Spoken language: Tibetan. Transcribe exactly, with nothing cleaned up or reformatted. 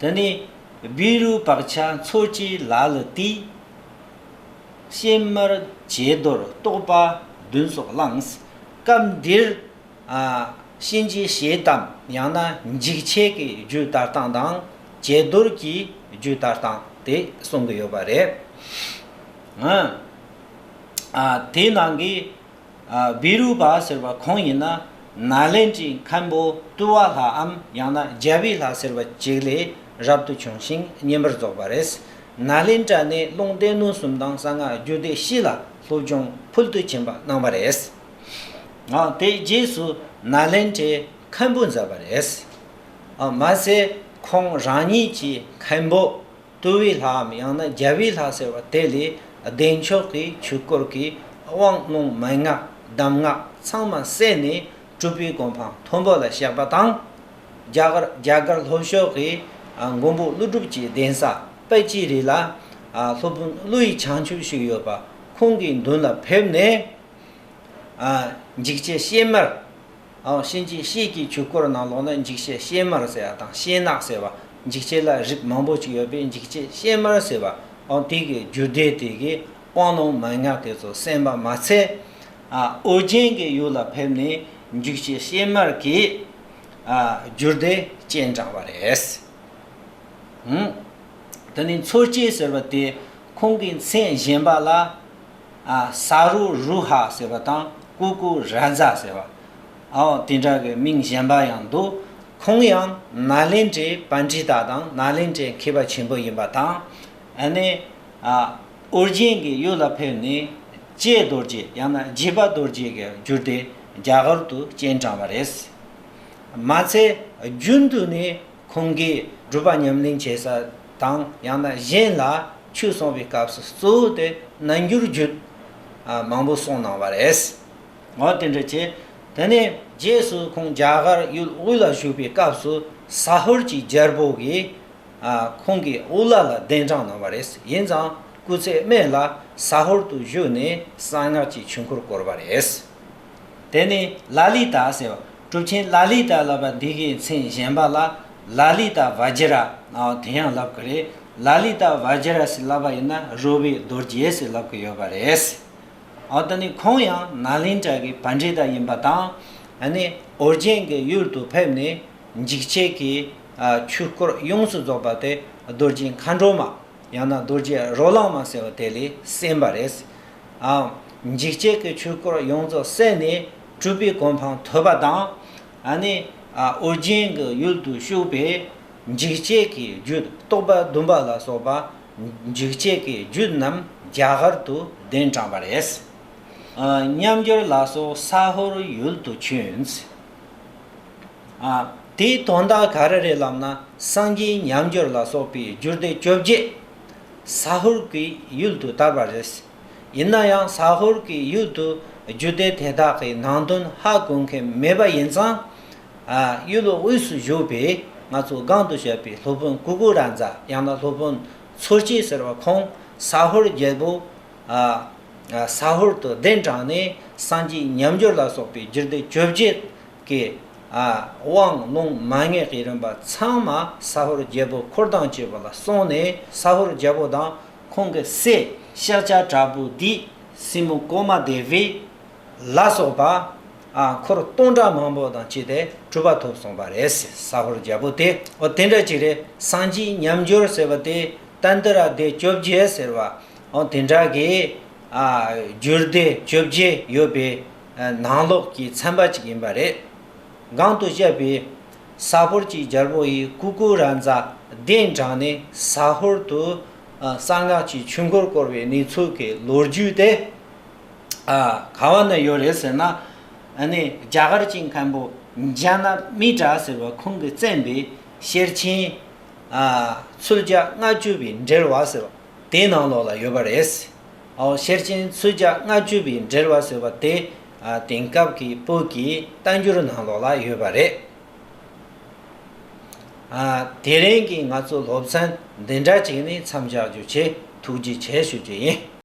དེ་ནས་བཻ་རུ་པཀྵ་མཚོ་སྐྱེས་ལ་ལུ་དེས། གཤེད་མར་བྱད་དོར་རྟོག་པ་བདུན་སོགས་བླངས། སྐབས་འདིར་ཨ་གཤིན་རྗེའི་གཤེད་དམ་ཡང་ན་འཇིགས་བྱེད་ཀྱི་རྒྱུད་དར་སྟངས་དང་བྱད་དོར་གྱི་རྒྱུད་དར་སྟངས་དེ་གསུང་གི་ཡོད་པ་རེད། ཨ་ཨ་དེའི་ནང་གི་ཨ་བཻ་རུ་པ་ཟེར་བ་ཁོང་ཡིན་ན་ནཱ་ལེནྡྲའི་མཁན་པོ་ཏུ་བ་ལྷའམ་ཡང་ན་རྒྱལ་བའི་ལྷ་ཟེར་བ་ཅིག་ལས་རབ་ཏུ་བྱུང་ཞིང་བསྙེན་པར་རྫོགས་པ་རེད། ནཱ་ལེནྡྲ་ནས་ལུང་སྡེ་སྣོད་གསུམ་དང་གསང་སྔགས་རྒྱུད་སྡེ་བཞི་ལ་སློབ་སྦྱོང་ཕུལ་དུ་ཕྱིན་པ་གནང་བ་རེད། ཨ་དེའི་རྗེས་སུ་ནཱ་ལེནྡྲའི་མཁན་པོ་མཛད་པ་རེད། ཨ་མ་ཟད་ཁོང་རང་ཉིད་ཀྱི་མཁན་པོ་ཏུ་བའི་ལྷའམ་ཡང་ན་རྒྱལ་བའི་ལྷ་ཟེར་བ་དེ་ལས་བདེ་མཆོག་གི་ཆོས་སྐོར་གྱི་དབང་རླུང་མན་ངག་གདམས་ངག་ཚང་མ་གསན་ནས་གྲུབ་པའི་གོ་འཕང་མཐོན་པོ་ལ་གཤེགས་པ་དང་། རྒྱ་གར་རྒྱ་གར་ལྷོ་ཕྱོགས་ཀྱི་མགོན་པོ་ཀླུ་སྒྲུབ་ཀྱི་གདན་ས་པཎ་ཙི་རི་ལ་སློབ་དཔོན་ཀླུ་ཡི་བྱང་ཆུབ་ཞིག་ཡོད་པ་ཁོང་གི་མདུན་ལ་ཕེབས་ནས། ཨ་འཇིགས་བྱེད་གཤེད་མར། ཨ་གཤིན་རྗེ་གཤེད་ཀྱི་ཆོས་སྐོར་ནང་ལོགས་ན་འཇིགས་བྱེད་གཤེད་མར་ཟེར་བ་དང་གཤེད་ནག་ཟེར་བ། འཇིགས་བྱེད་ལ་རིགས་མང་པོ་ཅིག་ཡོད་པས་འཇིགས་བྱེད་གཤེད་མར་ཟེར་བ། ཨ་དེ་གི་རྒྱུད་སྡེ་དེ་གི་དབང་རླུང་མན་ངག་དེ་ཚོ་གསན་པ་མ་ཚད། ཨ་ཨོ་རྒྱན་གྱི་ཡུལ་ལ་ཕེབས་ནས་འཇིགས་བྱེད་གཤེད་མར་གྱི་ཨ་རྒྱུད་སྡེ་སྤྱན་དྲངས་པ་རེད། ཧུམ། དེ་ནས་མཚོ་སྐྱེས་ཟེར་བ་དེ་ཁོང་གི་མཚན་གཞན་པ་ལ་ཨ་ས་རུ་རུ་ཧ་ཟེར་བ་དང་ཀུ་ཀུ་ར་ཛ་ཟེར་བ། ཨའོ་དེ་འདྲ་གི་མིང་གཞན་པ་ཡང་འདུག་ཁོང་ཡང་ནཱ་ལེནྡྲའི་པཎྜི་ཏ་དང་ནཱ་ལེནྡྲའི་མཁས་པ་ཆེན་པོ་ཡིན་པ་དང་། ཨ་ནི་ཨ་ཨོ་རྒྱན་གྱི་ཡུལ་ལ་ཕེབས་ནས་ཀྱེ་རྡོ་རྗེ་ཡང་ན་རྗེ་པ་རྡོ་རྗེ་གི་རྒྱུད་སྡེ་རྒྱ་གར་དུ་སྤྱན་དྲངས་པ་རེད། མ་ཚད་རྒྱུན་དུ་ནས་ཁོང་གིས་སྒྲུབ་པ་ཉམས་ལེན་བྱེད་ས་དང་ཡང་ན་གཞན་ལ་ཆོས་གསུང་བའི་སྐབས་སུ་གཙོ་བོ་དེ་རྣལ་འབྱོར་རྒྱུད་མང་པོ་གསུངས་གནང་བ་རེད། འོ་དེ་འདྲ་བྱས། དེ་ནས་རྗེས་སུ་ཁོང་རྒྱ་གར་ཡུལ་དབུས་ལ་བཞུགས་པའི་སྐབས་སུ་ཟ་ཧོར་གྱི་རྒྱལ་པོ་གིས་ཁོང་གི་དབུ་བླ་ལ་གདན་དྲངས་གནང་བ་རེད། ཡིན་ཙང་སྐུ་ཚེ་སྨད་ལ་ཟ་ཧོར་དུ་བཞུགས་ནས་གསང་སྔགས་ཀྱི་ཆོས་འཁོར་བསྐོར་བ་རེད། དེ་ནས་ལ་ལི་ཏ་ཟེར་བ། གྲུབ་ཆེན་ལ་ལི་ཏ་ལབ་པ་འདི་གའི་མཚན་གཞན་པ་ལ་ལ་ལི་ཏ་བ་ཇི་ར། ཨ་དེ་ཡང་ལབ་ཀྱི་རེད། ལ་ལི་ཏ་བ་ཇི་ར་ཟེར་ལབ་པ་ཡིན་ན་རོལ་པའི་རྡོ་རྗེ་ཟེར་ལབ་ཀྱི་ཡོད་པ་རེད། ཨ་ད་ནི་ཁོང་ཡང་ནཱ་ལེནྡྲ་གི་པཎྜི་ཏ་ཡིན་པ་དང་། ཨ་ནི་ཨོ་རྒྱན་གྱི་ཡུལ་དུ་ཕེབས་ནས་འཇིགས་བྱེད་ཀྱི་ཨ་ཆོས་སྐོར་ཡོངས་སུ་རྫོགས་པ་དེ་རྡོ་རྗེ་མཁའ་འགྲོ་མ། ཡང་ན་རྡོ་རྗེ་རོ་ལངས་མ་ཟེར་བ་དེ་ལས་གསན་པ་རེད། ཨ་འཇིགས་བྱེད་ཀྱི་ཆོས་སྐོར་ཡོངས་རྫོགས་གསན་ནས་གྲུབ་པའི་གོ་འཕང་ཐོབ་པ་དང་། ཨ་ནི་ཨ་ཨོ་རྒྱན་གྱི་ཡུལ་དུ་བཞུགས་པའི་འཇིགས་བྱེད་ཀྱི་རྒྱུད་རྟོག་པ་བདུན་པ་ལ་སོགས་པ་འཇིགས་བྱེད་ཀྱི་རྒྱུད་རྣམས་རྒྱ་གར་དུ་གདན་དྲངས་པ་རེད། ཨ་ཉམས་འགྱུར་ལ་སོགས་ས་ཧོར་ཡུལ་དུ་བྱོན། ཨ་དེའི་དོན་དག་ག་རེ་རེད་ལབ་ན་སངས་རྒྱས་ཉམས་འགྱུར་ལ་སོགས་པའི་རྒྱུད་སྡེ་བཅོ་བརྒྱད་ས་ཧོར་གྱི་ཡུལ་དུ་དར་བ་རེད། ཡིན་ན་ཡང་ས་ཧོར་གྱི་ཡུལ་དུ་རྒྱུད་སྡེ་དེ་དག་གི་ནང་དོན་ཧ་གོ་མཁན་མེད་པ་ཡིན་ཙང་། ཨ་ཡུལ་དབུས་སུ་བཞུགས་པའི་ང་ཚོ་གོང་དུ་བཤད་པའི་སློབ་དཔོན་ཀུ་ཀུ་ར་ཛ་ཡང་ན་སློབ་དཔོན་མཚོ་སྐྱེས་ཟེར་བ་ཁོང་ས་ཧོར་རྒྱལ་པོ་ཨ་ཨ་ས་ཧོར་དུ་གདན་དྲངས་ནས་སངས་རྒྱས་ཉམས་འགྱུར་ལ་སོགས་པའི་རྒྱུད་སྡེ་བཅོ་བརྒྱད་ཀྱི་ཨ་དབང་རླུང་མན་ངག་གི་རིམ་པ་ཚང་མ་ས་ཧོར་རྒྱལ་པོ་འཁོར་དང་བཅས་པ་ལ་གསུངས་ནས་ས་ཧོར་རྒྱལ་པོ་དང་ཁོང་གི་སྲས་ཤཱཀྱ་བྲག་པོ་འདིས་སྲས་མོ་ཀོ་མ་དེ་བི་ལ་སོགས་པ་ཨ་འཁོར་སྟོང་ཕྲག་མང་པོ་དང་བཅས་ཏེ་གྲུབ་པ་ཐོབ་སོང་བ་རེད། ས་ཧོར་རྒྱལ་པོ་དེ་འོ་དེ་འདྲ་ཅིག་རེད། སངས་རྒྱས་ཉམས་འགྱུར་ཟེར་བ་དེ་ཏནྟྲ་སྡེ་བཅོ་བརྒྱད་ཟེར་བ། འོ་དེ་འདྲ་གི་ཨ་རྒྱུད་སྡེ་བཅོ་བརྒྱད་ཡོད་པའི་ཨ་ནང་ལོགས་ཀྱི་ཚན་པ་ཅིག་ཡིན་པ་རེད། གོང་དུ་བཤད་པའི་ས་ཧོར་གྱི་རྒྱལ་པོ་ཡི་ཀུ་ཀུ་ར་ཛ་གདན་དྲངས་ནས་ས་ཧོར་དུ་ཨ་གསང་སྔགས་ཀྱི་ཆོས་འཁོར་བསྐོར་བའི་གནས་ཚུལ་གྱི་ལོ་རྒྱུས་དེ་ཨ་ག་བ་ན་ཡོད་རེད་ཟེར་ན། ཨ་ནི་རྒྱ་གར་གྱི་མཁན་པོ་ཛྙཱ་ན་མི་ཏྲ་ཟེར་བ་ཁོང་གིས་བཙན་པའི་ཤེར་ཕྱིན་ཨ་ཚུལ་བརྒྱ་ལྔ་བཅུ་པའི་འགྲེལ་བ་ཟེར་བ་དེའི་ནང་ལོགས་ལ་ཡོད་པ་རེད། ཨོ་ཤེར་ཕྱིན་ཚུལ་བརྒྱ་ལྔ་བཅུ་པའི་འགྲེལ་བ་ཟེར་བ་དེ་ཨ་དེང་སྐབས་ཀྱི་བོད་ཀྱི་བསྟན་འགྱུར་ནང་ལོགས་ལ་ཡོད་པ་རེད། ཨ་དེ་རིང་གི་ང་ཚོ་སློབ་ཚན་འདི་འདྲ་ཅིག་ནས་མཚམས་བཞག་རྒྱུ་བྱས། ཐུགས་རྗེ་ཆེ་ཞུ་རྒྱུ་ཡིན།